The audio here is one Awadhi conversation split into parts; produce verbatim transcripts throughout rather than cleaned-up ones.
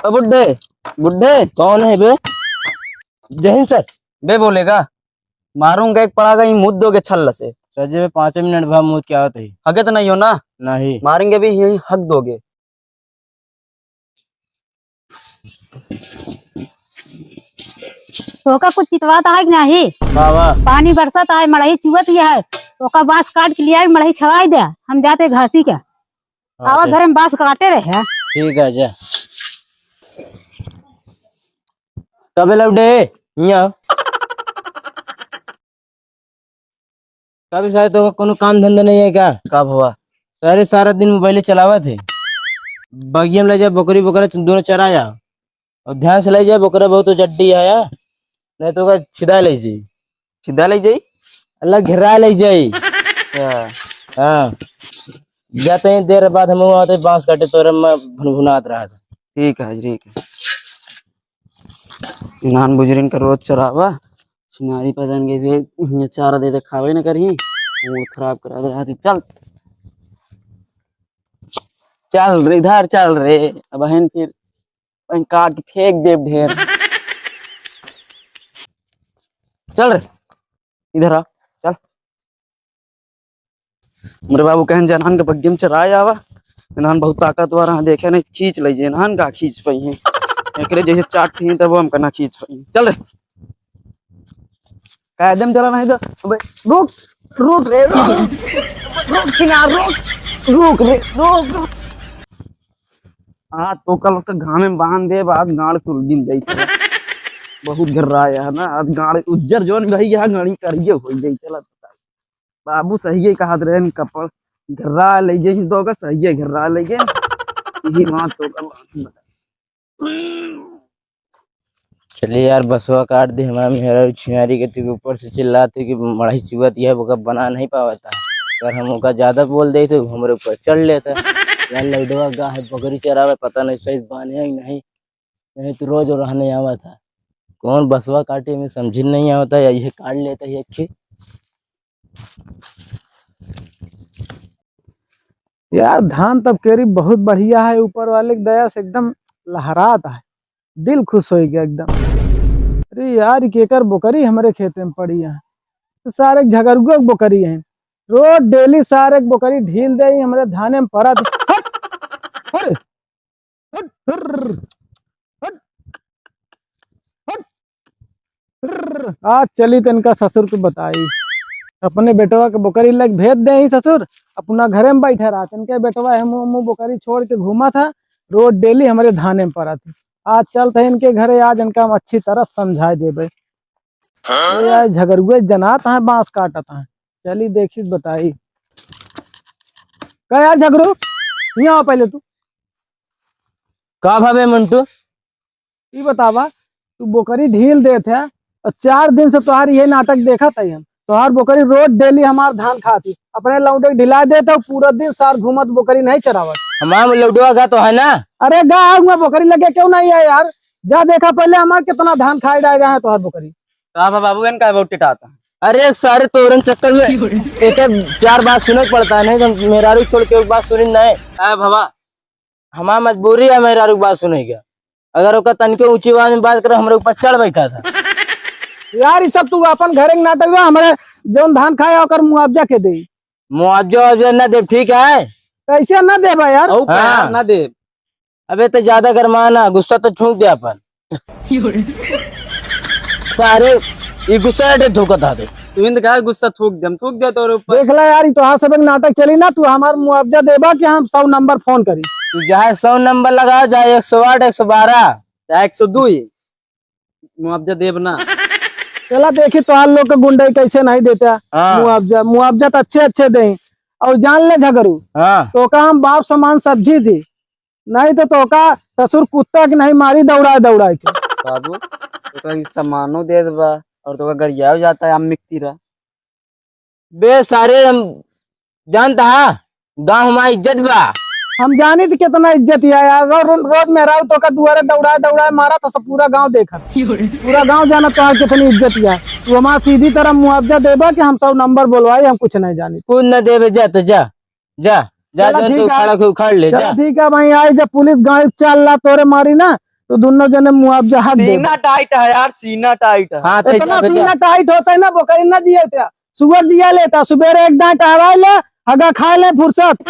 ओ बुड्ढे, बुड्ढे। कौन है बे? जय हिंद सर। बे बोलेगा, मारूंगा एक पड़ाका, यहीं मूत दोगे छल्ल से। सर जी, बे पाँचे मिनट भा मूत के आवत ही। हगे तो नहीं हो ना? नहीं। मारेंगे भी, यहीं हग दोगे। तोका कुछ चितवात है कि नहीं? वाह, वाह। पानी बरसत है, मड़ही चुअत ही है, तोका बांस काट के लिया, मड़ही छवाई दे, हम जाते घासी के। हाँ, आवा ठीक। घरे में बांस काटे रहे। ठीक है, जा। कबे लौटे? हियाँ। कभी शायद तो कोनो काम धंधा नहीं है क्या? का भवा? सारे सारा दिन मोबाइल चलावत है। बगिया में ले जा, बकरी बकरा दोनों चरा जा। और ध्यान से ले जा, बकरा बहुत जड्डी है यार, नहीं तो ओका छिदा ले जाई। छिदा ले जाई? अल्लाह घेरा ले जाई। अच्छा। हाँ। जाते ही देर बाद हम आते बांस काटे, तोरे में भुनभुनात रहा था। ठीक है, ठीक है। इनान बुजरिन का रोज चरावा, छिनारी पता नहीं कैसे हियाँ चारा दे दे खावे न करही, मूड खराब करा दे रहती। चल, चल रे, इधर चल रे, अब हन फिर वहीं काट के फेंक देब ढेर। चल रे, इधर आ, चल। हमरे बाबू कहन, "जनान के बग्गे में चराए आवा, जनान बहुत ताकतवर हैं, देखे नहीं, खींच ले जे, जनान का खींच पाई हैं, एकरे जैसे चाट ही तब हम कना खींच पाई हैं। चल रे।" कायदे में चला नहीं तो, अबे, रुक, रुक रे, रुक, रुक छिना, रुक, रुक रे, रुक, रुक। आज तो कल उसका घामे में बांध दे, आज गाड़ सुलगिन जाई चला। बहुत घर्राया है ना, आज गाड़ उज्जर जौन भई है, गाड़ी करिए हो जाई चला। बाबू सही कहत रहे, कपड़ घर्रा ले जाई, तो का सही घर्रा ले जाई। यही बात तो का बात बता। चलिए यार, बसवा काट दे हमारा मेहरा छिनारी के, तू ऊपर से चिल्लाते कि मड़ही चुअत यह ओका बना नहीं पावता। अगर हम ओका ज्यादा बोल दे तो हमरे ऊपर चढ़ लेता। यार लौडवा गा है बकरी चरावे, पता नहीं सही बांधे है कि नहीं, नहीं तो रोज रहने आवा था। कौन बसवा काटे में समझ नहीं आवता, या ये काट लेता है अच्छी। यार, धान तब केरी बहुत बढ़िया है, ऊपर वाले की दया से एकदम लहरात है, दिल खुश हो गया एकदम। अरे यार, ई केकर बोकरी हमरे खेते में पड़ी है? तो सारे झगरुआ के बोकरी है, रोज डेली सारे के बोकरी ढील दे, हमरे धाने में परत। हट, हट, हट, हट, हट। आज चली त इनका ससुर के बताई, अपने बेटवा के बोकरी लग भेज दे ही ससुर, अपना घरे में बैठे रहा। इनके बेटवा है मुँह मुँह बोकरी छोड़ के घूमा था, रोज डेली हमरे धाने में पड़ा था। आज चलत है इनके घरे, आज इनका हम अच्छी तरह समझाए देबे। ए यार, झगरुए जनात हैं, बांस काटत हैं, चली देखी बताई। का यार झगरू, यहाँ आओ पहले तू। का भावे मंटू? ई बतावा, तू बोकरी ढील देत है और चार दिन से तोहार ये नाटक देखत है हम। तोहार बोकरी रोज डेली हमार धान खाती, अपने लौंडे के ढिला देत है, पूरा दिन सार घूमत बोकरी नहीं चरावत। हमार लौंडवा गा तो है ना? अरे गा, हुआ बोकरी लगे क्यों नहीं है यार? जा देखा पहले हमार कितना धान खाए डाल रहा है तोहार बोकरी। का बा बाबू, एन का बहुत टिटाता? अरे सारे तोरन चक्कर में एक चार बात सुने के पड़ता है, नहीं तो मेहरारू छोड़ के एक बात सुनी नहीं। ए बाबा, हमार मजबूरी है मेहरारू के बात सुने के। अगर ओकर तनिको ऊंची आवाज में बात करे, हमरे ऊपर चढ़ बैठा था। यार, ई सब तू अपन घरे के नाटक बा, हमरे जौन धान खाए ओकर मुआवजा के दे? मुआवजा उआवजा ना देब, ठीक है? कैसे ना देबा यार? अउ का हाँ। यार, ना देब। अबे तो ज्यादा गरमा ना, गुस्सा तो थूक दे अपन। सारे ई गुस्सा एटे थूकत आते। तू इंद का गुस्सा थूक दे, हम थूक दे तोरे ऊपर। देख ला यार, ई तोहार सब एक नाटक चली ना, तू हमार मुआवजा देबा कि हम सौ नंबर फोन करी? तू चाहे सौ नंबर लगाओ, चाहे एक सौ आठ, एक सौ बारह, चाहे एक सौ दो, मुआवजा देब ना। चला देखी तोहार लोग के गुंडई कैसे नहीं देता हाँ। मुआवजा, मुआवजा तो अच्छे अच्छे दे। और जान ले झगरू, हाँ। तोका हम बाप समान समझी थी, नहीं तो तोका ससुर कुत्ता के नहीं मारी दौड़ाए दौड़ाए के। बाबू, तोका ई सामानो दे देबा और तोका गरियाव जाता है, हम मिकती रहा। बे सारे, हम जानता है, गाँव हमार इज्जत बा। हम जानी थी कितना इज्जत है यार, रो-, रो-, रोज मेहरारू तोका दुआरे दौड़ाए दौड़ाए मारा था, सब पूरा गाँव देखा, पूरा गाँव जाना तोहार कितनी इज्जत है। तू हमार सीधी तरह मुआवजा देबा कि हम सौ नंबर बोलवाई, हम कुछ नहीं जानी। कुछ न देबे, जा तो जा, जा, जा, चला जो ठीक तू है। खड़ा के उखाड़ ले, चला जा। ठीक है भाई, आई जब पुलिस गाड़ी चल ला तोरे मारी ना, तो दुनो जने मुआवजा हक दे। सीना टाइट है यार, सीना टाइट है। हाँ, तो इतना जा बेटा। सीना टाइट होता है ना, बोकरी ना जिए थे। सुअर जिया लेता, सुबेरे एक दाएं टहराए ले, हगा खाए ले फुर्सत।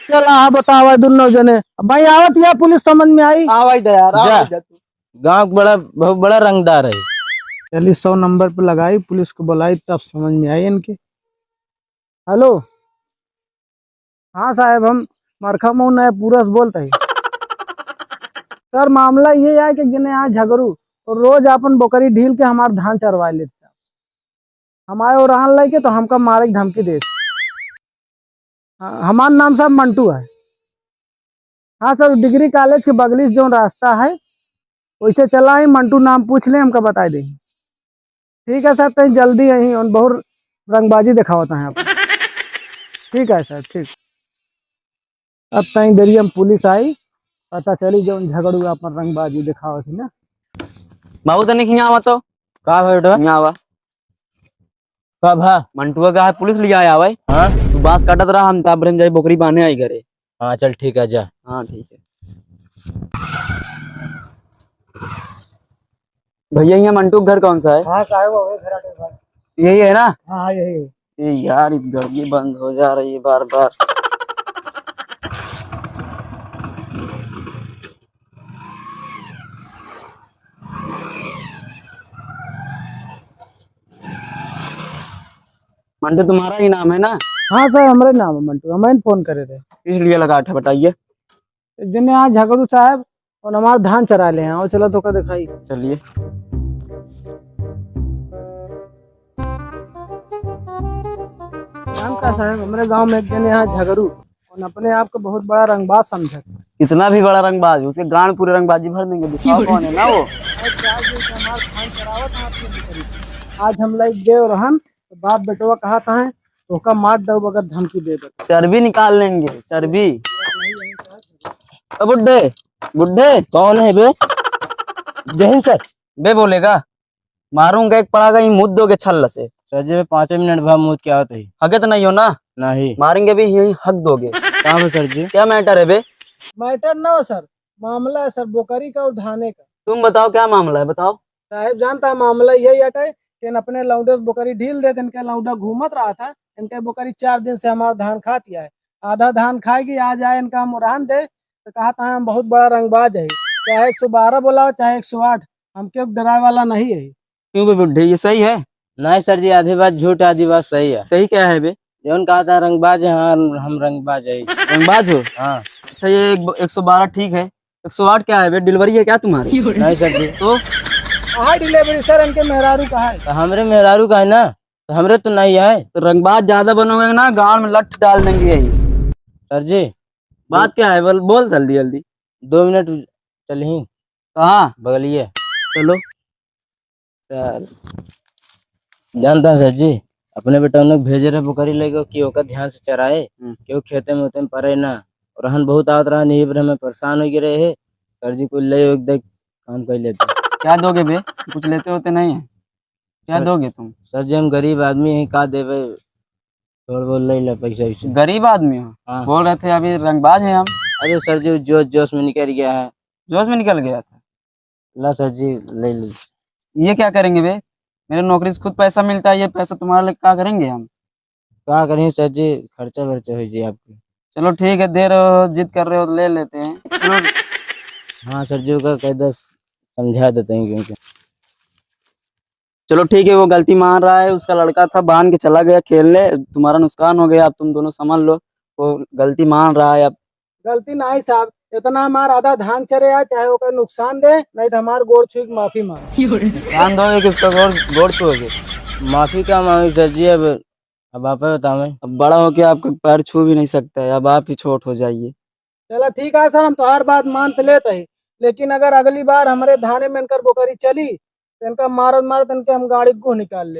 चला, हाँ, बतावा दुनो जने। भाई, आवत या पुलिस समझ में आई? आवाई दे यार, जा। आवाई दे तू। गाँव के बड़ा, बहुत बड़ा रंगदार है। चली, सौ नंबर पे लगाई, पुलिस को बुलाई, तब समझ में आई इनके। हेलो, हाँ साहब, हम मरखा मऊ नए पूरा से बोलत हई। सर, मामला ये है कि जने यहाँ झगड़ू और रोज आपन बोकरी ढील के हमार धान चरवा लेता। हमारे ओरहन लेके तो हमका मारे की धमकी देत। हाँ, हमार नाम साहब मंटू है। हाँ सर, डिग्री कॉलेज के बगली से जौन रास्ता है, वैसे चला ही, मंटू नाम पूछ ले, हमका बताई दे। ठीक है सर, तनी जल्दी आई, उन बहुत रंगबाजी दिखावत हैं आप। ठीक है सर, ठीक। अब तनी देरी हम पुलिस आई, पता चली जौन झगड़ू आपन रंगबाजी दिखावत है ना। बाबू, तनी हियाँ आवा तो। का भा बेटा? हियाँ आवा। का भा? मंटुआ का है, पुलिस लिया आया भाई। हाँ? तू बांस काटत रहा, हम ताबरे में जाई बोकरी बांधे आई घरे। हाँ, चल ठीक है, जा। हाँ, ठीक है। भैया, यहाँ मंटू का घर कौन सा है? हाँ साहब, वही घर है। यही है ना? हाँ, हाँ, यही है। ए यार, ये गड़गी बंद हो जा रही है बार बार। मंटू, तुम्हारा ही नाम है ना? हाँ सर, हमरे नाम है मंटू, हमें फोन करे रहे। किस लिए लगा था, बताइए। एक दिन यहाँ झगड़ू साहब और हमार धान चरा ले हैं, और चला तो का दिखाई। चलिए। जानता साहब, हमरे गांव में एक दिन यहाँ झगड़ू और अपने आप को बहुत बड़ा रंगबाज समझत। कितना भी बड़ा रंगबाज हो, उसके गांड पूरे रंगबाजी भर देंगे। दिखाओ कौन है ना वो। और चार दिन से हमार धान चरावत है आपके बकरी। आज हम लाइक गए रहन, तो बाप बेटवा कहा था है, तो का मार दो अगर धमकी दे दे। चर्बी निकाल लेंगे, चर्बी। ए बुड्ढे, बुड्ढे। कौन है बे? जय हिंद सर। बे बोलेगा, मारूंगा एक पड़ाका, ये मुद दोगे छल्ल से। सर जी, मैं पाँचों मिनट भा मुद के आवत ही। हगत नहीं हो ना? नहीं। मारेंगे भी, यही हक दोगे। का बा सर जी? क्या मैटर है बे? मैटर ना हो सर, मामला है सर, बोकरी का और धाने का। तुम बताओ, क्या मामला है, बताओ। साहेब, जानता है, मामला यही अटे कि इन अपने लौंडे से बोकरी ढील दे, इनका लौंडा घूमत रहा था, इनका बोकरी चार दिन से हमारा धान खात है, आधा धान खाएगी, आज आए इनका हम उड़ान दे, तो कहा था हम बहुत बड़ा रंगबाज है, चाहे एक सौ बारह बुलाओ, चाहे एक सौ आठ, हम क्यों डराए वाला नहीं है। क्यों बे बुड्ढे, ये सही है? नहीं सर जी, आधी बात झूठ है, आधी बात सही है। सही क्या है बे? जौन कहा था रंगबाज है, हाँ, हम रंगबाज है। रंगबाज हो? हाँ। अच्छा, ये एक, एक सौ बारह ठीक है, एक सौ आठ क्या है बे? डिलीवरी है क्या तुम्हारी? नहीं सर जी। तो? कहाँ डिलीवरी सर, इनके मेहरारू का है? तो हमरे मेहरारू का है ना, तो हमरे तो नहीं है। तो रंगबाज ज्यादा बनोगे ना, गांड में लठ डाल देंगे यही। सर जी। बात क्या है? बोल, बोल जल्दी जल्दी। दो मिनट चलही। कहाँ? बगलिए। चलो। सर। जानता है सर जी, अपने बेटौनक भेजे रहे बोकरी लेके कि ओकर ध्यान से चराए, हम्म। केहू खेते में उते में परे ना। और रहन बहुत आवत रहन, यही पर हमें परेशान हो गए रहे। सर जी, कोई ले एक दे काम कर लेते। क्या दोगे बे? कुछ लेते होते नहीं है। क्या सर, दोगे तुम? सर जी, हम गरीब आदमी हैं, का देवे? थोड़ बहुत ले ले पैसा वैसे। गरीब आदमी हो? हाँ। बोल रहे थे अभी रंगबाज हैं हम। अरे सर जी, वो जोश, जोश में निकल गया है। जोश में निकल गया था? ला सर जी, ले ले। ये क्या करेंगे बे? मेरे नौकरी से खुद पैसा मिलता है, ये पैसा तुम्हारे लिए क्या करेंगे हम? का करें सर जी, खर्चा वर्चा हो जी आपके। चलो ठीक है, दे रहे हो, जिद कर रहे हो, ले लेते हैं। चलो। हाँ सर जी, ओका कह दस समझा देते हैं क्योंकि। चलो ठीक है, वो गलती मान रहा है, उसका लड़का था, बांध के चला गया खेलने, तुम्हारा नुकसान हो गया, अब तुम दोनों समझ लो, वो गलती मान रहा है अब। गलती नहीं साहब, इतना हमार आधा धान चरे आ, चाहे ओकर नुकसान दे, नहीं तो हमार गोड़ छुई के माफी मांग। नुकसान दोगे कि उसका गोड़, गोड़ छुओगे? माफी का मांगी सर जी, अब, अब आप ही बतावें। अब बड़ा होके आपका पैर छू भी नहीं सकता है, अब आप ही छोट हो जाइए। चला ठीक है सर, हम तोहार बात मान तो लेत ही, लेकिन अगर अगली बार हमरे धाने में इनकर बोकरी चली, तो इनका मारत मारत इनके हम गाड़ी गुह निकाल ले।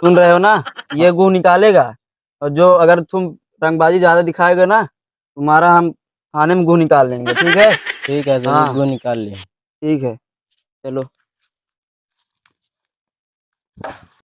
सुन रहे हो ना, ये गुह निकालेगा, और जो अगर तुम रंगबाजी ज्यादा दिखाएगा ना, तुम्हारा हम थाने में गुह निकाल लेंगे, ठीक है? ठीक है सर, हाँ। गुह निकाल लें। ठीक है, चलो।